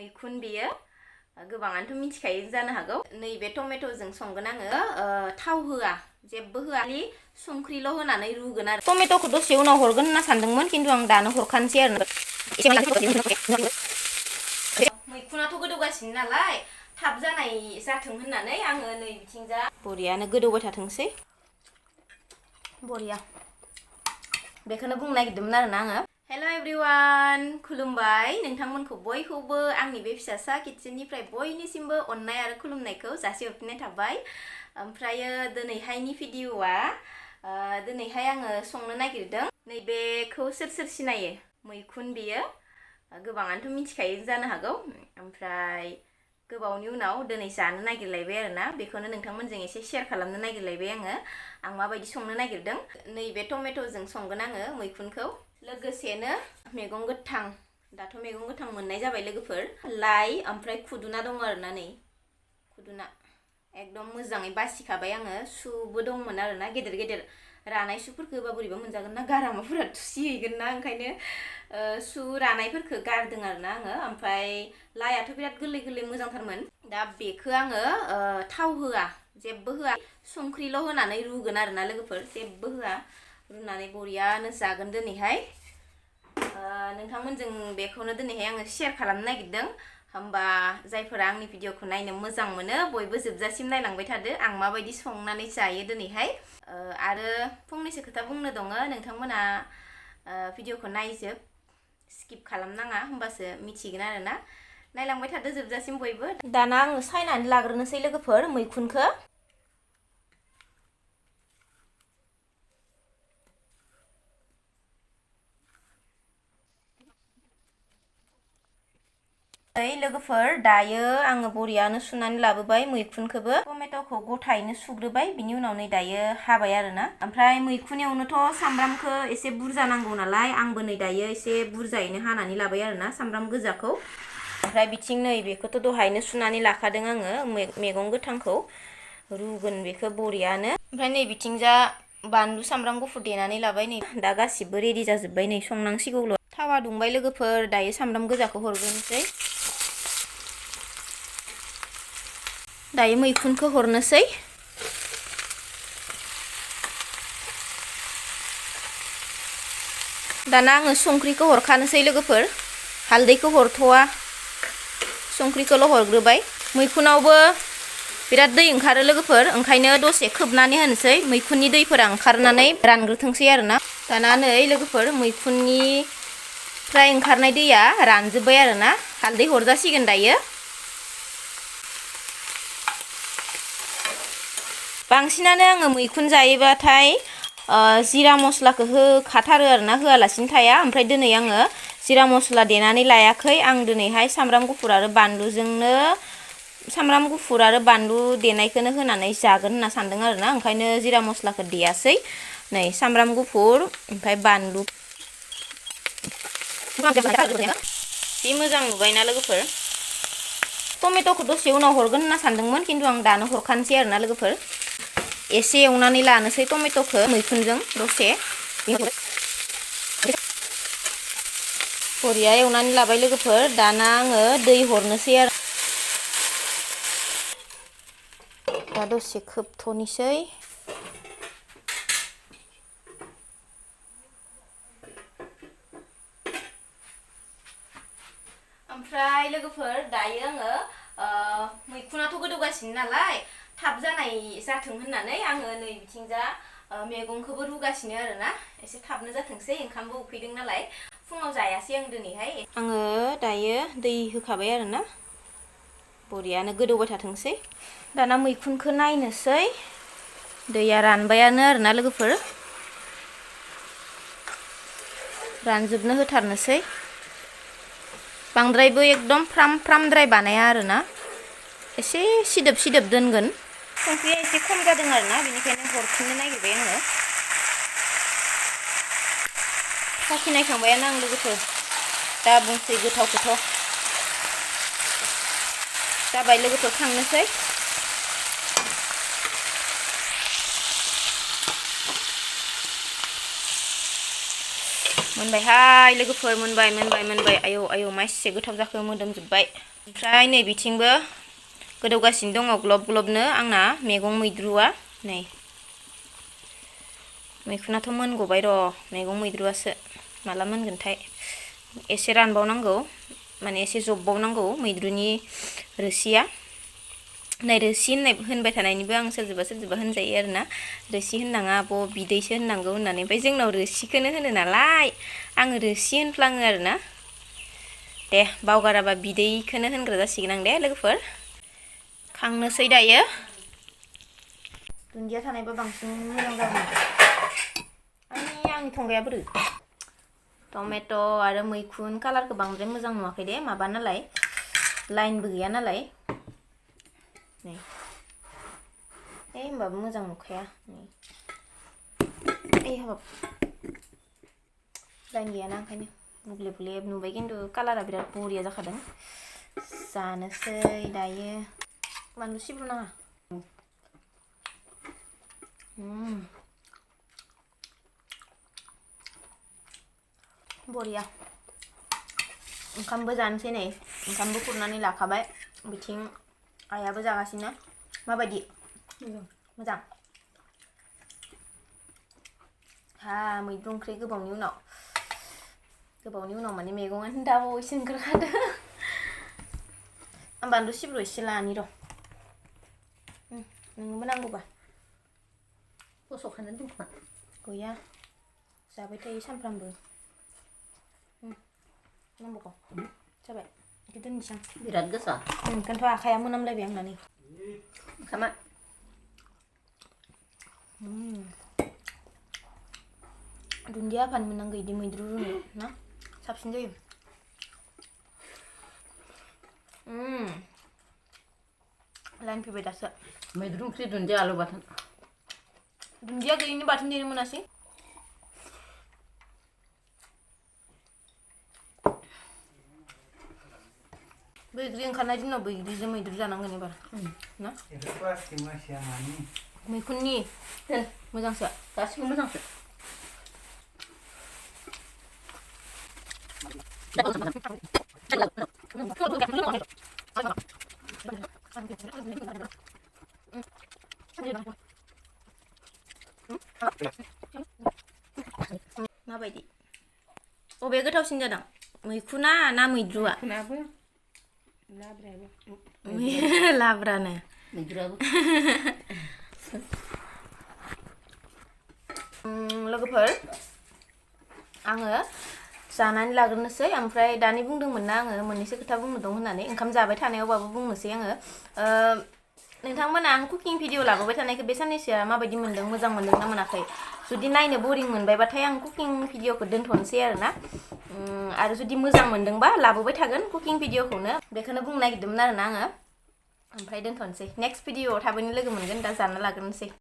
मैखुन बेयो गोबाङानोथ' मिथिखायो जानो हागौ। नैबे टमेट'जों संगोन आङो थाव होआ जेबो होआ खालि संख्रिल' होनानै रुगोन आरो टमेट'खौ दसे उनाव हरगोन होनना सानदोंमोन खिन्थु आं दानो हरखानोसै आरो मैखुनाथ' गोदौगासिनो नालाय थाब जानाय जाथों होननानै आङो नै बिथिंजा बरियानो गोदौबाय थाथोंसै बरिया बेखौनो बुंनो नागिरदोंमोन आरोना आङो। हेल' एभ्रिवान खुलुमबाय नोंथांमोनखौ बयखौबो आंनि बे फिसासा किटचेननिफ्राय बयनिसिमबो अननाय आरो खुलुमनायखौ जासिहरफिननाय थाबाय। ओमफ्रायो दिनैहायनि भिडिअ'आ दिनैहाय आङो संनो नागिरदों नैबेखौ सोर सोर सिनायो मैखुन बेयो गोबाङानोथ' मिथिखायो जानो हागौ। ओमफ्राय गोबावनि उनाव दिनै जानो नागिरलायबाय आरोना बेखौनो नोंथांमोनजों एसे शेयार खालामनो नागिरलायबाय आङो। आं माबायदि संनो नागिरदों नैबे टमेट'जों संगोन आङो मैखुनखौ लोगोसेनो मैगं गोथां दाथ' मैगं गोथां मोननाय जाबाय लोगोफोर लाइ ओमफ्राय खुदुना दङ आरोना नै खुदुना एकदम मोजाङै बासिखाबाय आङो सुबो दंमोन आरोना गेदेर गेदेर रानाय सुफोरखौ होबा बोरैबा मोनजागोन ना गारामाफोरा थुसिहैगोन ना ओंखायनो सु रानायफोरखौ गारदों आरोना आङो। ओमफ्राय लाइआथ' बिराद गोरलै गोरलै मोजांथारमोन दा बेखौ आङो थाव होआ जेबो होआ संख्रिल' होनानै रुगोन आरोना लोगोफोर जेबो होआ रुनानै बरियानो जागोन दिनैहाय नोंथांमोनजों बेखौनो दिनैहाय आङो शेयार खालामनो नागिरदों। होमबा जायफोरा आंनि भिडिअखौ नायनो मोजां मोनो बयबो जोबजासिम नायलांबाय थादो आं माबायदि संनानै जायो दिनैहाय। आरो फंनैसो खोथा बुंनो दङ नोंथांमोना भिडिअखौ नायजोब स्किप खालामनाङा होमबासो मिथिगोन आरोना नायलांबाय थादो जोबजासिम बयबो। दाना आङो सायनानै लाग्रोनोसै लोगोफोर मैखुनखौ लोगोफोर दायो आङो बरियानो सुनानै लाबोबाय मैखुनखौबो टमेट'खौ गथायैनो सुग्रोबाय बिनि उनाव नै दायो हाबाय आरोना। ओमफ्राय मैखुन एवनोथ' सामब्रामखौ एसे बुरजा नांगौ नालाय आंबो नै दायो एसे बुरजायैनो हानानै लाबाय आरोना सामब्राम गोजाखौ। ओमफ्राय बिथिं नै बेखौथ' दहायनो सुनानै लाखादों आङो मैगं गोथांखौ रुगोन बेखौ बरियानो। ओमफ्राय नै बिथिंजा बानलु सामब्राम गुफुर देनानै लाबाय नै दा गासिबो रेडि जाजोब्बाय नै संनांसिगौल'। थावा दुंबाय लोगोफोर दायो सामब्राम गोजाखौ हरग्रोनोसै दायो मैखुनखौ हरनोसै दाना आङो संख्रिखौ हरखानोसै लोगोफोर हालदैखौ हरथ'वा संख्रिखौल' हरग्रोबाय। मैखुनावबो बिराद दै ओंखारो लोगोफोर ओंखायनो दसे खोबनानै होनोसै मैखुननि दैफोरा ओंखारनानै रानग्रोथोंसै आरोना। दाना नै लोगोफोर मैखुननिफ्राय ओंखारनाय दैया रानजोब्बाय आरोना हालदै हरजासिगोन दायो। बांसिनानो आङो मैखुन जायोबाथाय जिरा मस्लाखौ होखाथारो आरोना होआलासिनो थाया। ओमफ्राय दिनै आङो जिरा मस्ला देनानै लायाखै आं दिनैहाय सामब्राम गुफुर आरो बानलुजोंनो सामब्राम गुफुर आरो बानलु देनायखौनो होनानै जागोन होनना सानदों आरोना ओंखायनो जिरा मस्लाखौ देयासै नै सामब्राम गुफुर ओमफ्राय बानलु बे मोजां नुबायना लोगोफोर टमेट'खौ दसे उनाव हरगोन होनना सानदोंमोन खिन्थु आं दानो हरखानोसै आरोना लोगोफोर एसे एवनानै लानोसै टमेट'खौ मैखुनजों दसे बरिया एवनानै लाबाय लोगोफोर दाना आङो दै हरनोसै आरो दा दसे खोबथ'नोसै ओमफ्राय लोगोफोर दायो आङो मैखुनाथ' गोदौगासिनो नालाय थाब जानाय जाथों होननानै आङो नै बिथिंजा मैगंखौबो रुगासिनो आरोना एसे थाबनो जाथोंसै ओंखामबो उखैदों नालाय फुङाव जायासै आं दिनैहाय आङो दायो दै होखाबाय आरोना बरियानो गोदौबाय थाथोंसै दाना मैखुनखौ नायनोसै दैया रानबायानो आरोना लोगोफोर रानजोबनो होथारनोसै बांद्रायबो एकदम फ्राम फ्रामद्राय बानाया आरोना एसे सिदोब सिदोब दोनगोन संख्रिया एसे खम जादों आरोना बेनिखायनो हरफिननो नागिरबाय आङो साखिनायखांबायानो आं लोगोफोर दा बुंसै गोथावखौथ' जाबाय लोगोफोर खांनोसै मोनबायहाय लोगोफोर मोनबाय आयौ मासे गोथाव जाखो मोदोमजोब्बाय ओमफ्राय नै बिथिंबो गोदौगासिनो दङ ग्लब ग्लबनो आंना मैगं मैद्रुआ नै मैखुनाथ' मोनगबाय र' मैगं मैद्रुआसो माला मोनगोनथाय एसे रानबावनांगौ माने एसे जबबावनांगौ मैद्रुनि रोसिया नै रोसि होनबाय थानायनिबो आं सोरजोबा होनजायो आरोना रोसि होननाङा आब' बिदैसो होननांगौ होननानै ओमफ्राय जोंनाव रोसिखौनो होनो नालाय आङो रोसि होनफ्लाङो आरोना दे बावगाराबा बिदैखौनो होनग्रा जासिगोन आं दे लोगोफोर खांनोसै दायो दुन्दिया थानायबा बांसिन मोजां जागौमोन आंनि थंगाया बोरो टमेट' आरो मैखुन कालारखौ बांद्राय मोजां नुवाखै दे माबा नालाय लाइनबो गैया नालाय नै होमबाबो मोजां नुखाया नै हाबाब लाइन गैयाना ओंखायनो बुग्लेब नुबाय खिन्थु कालारा बिराद बरिया जाखादों जानोसै दायो बानलु सिब्र नाङा बरिया ओंखामबो जानोसै नै ओंखामबो खुरनानै लाखाबाय बिथिं आइयाबो जागासिनो माबायदि मोजां हा मैद्रु ओंख्रि गोबावनि उनाव माने मैगङानो दाबावैसो ओंखारखादों आं बानलु सिब्रु एसे लानि र' नोंनोबो नांगौबा गस'खानानै दंखोमा गैया जाबाय थायो सानफ्रामबो नांबावगौ जाबाय बेखौ दोननोसै आं बिराद गोसा ओंखायनोथ' आखाइया मोनामलायबाय आंना नै ओंखामा दुन्दिया होफानो मोननांगौ इदि मैद्रु रुनो ना साबसिन जायो लाइन फैबाय दासो मैद्रु ओंख्रि दुन्दिया आलु बाथोन दुन्दिया गैयिनि बाथोन देनो मोनासै बैग्रि ओंखारनाय दिनाव बैग्रिजों मैद्रु जानांगोन एबार ना मैखुननि मोजांसो गासिबो मोजांसो माबायदि बबे गोथावसिन जादों मैखुना ना मैद्रुआ लाब्रानो मैद्रुआबो लोगोफोर आङो जानानै लाग्रोनोसै ओमफ्राय दानि बुंदोंमोन ना आङो मोननैसो खोथा बुंनो दं होननानै ओंखाम जाबाय थानायावबाबो बुंनोसै आङो नोंथांमोना आं कुकिं भिडिअ लाबोबाय थानायखौ बे साननैसोआ माबायदि मोनदों मोजां मोनदों ना मोनाखै जुदि नायनो बरिं मोनबायबाथाय आं कुकिं भिडिअखौ दोनथ'नोसै आरोना आरो जुदि मोजां मोनदोंबा लाबोबाय थागोन कुकिं भिडिअखौनो बेखौनो बुंनो नागिरदोंमोन आरोना आङो ओमफ्राय दोनथ'नोसै नेक्स्ट भिडिअआव थाबैनो लोगो मोनगोन दा जाना लाग्रोनोसै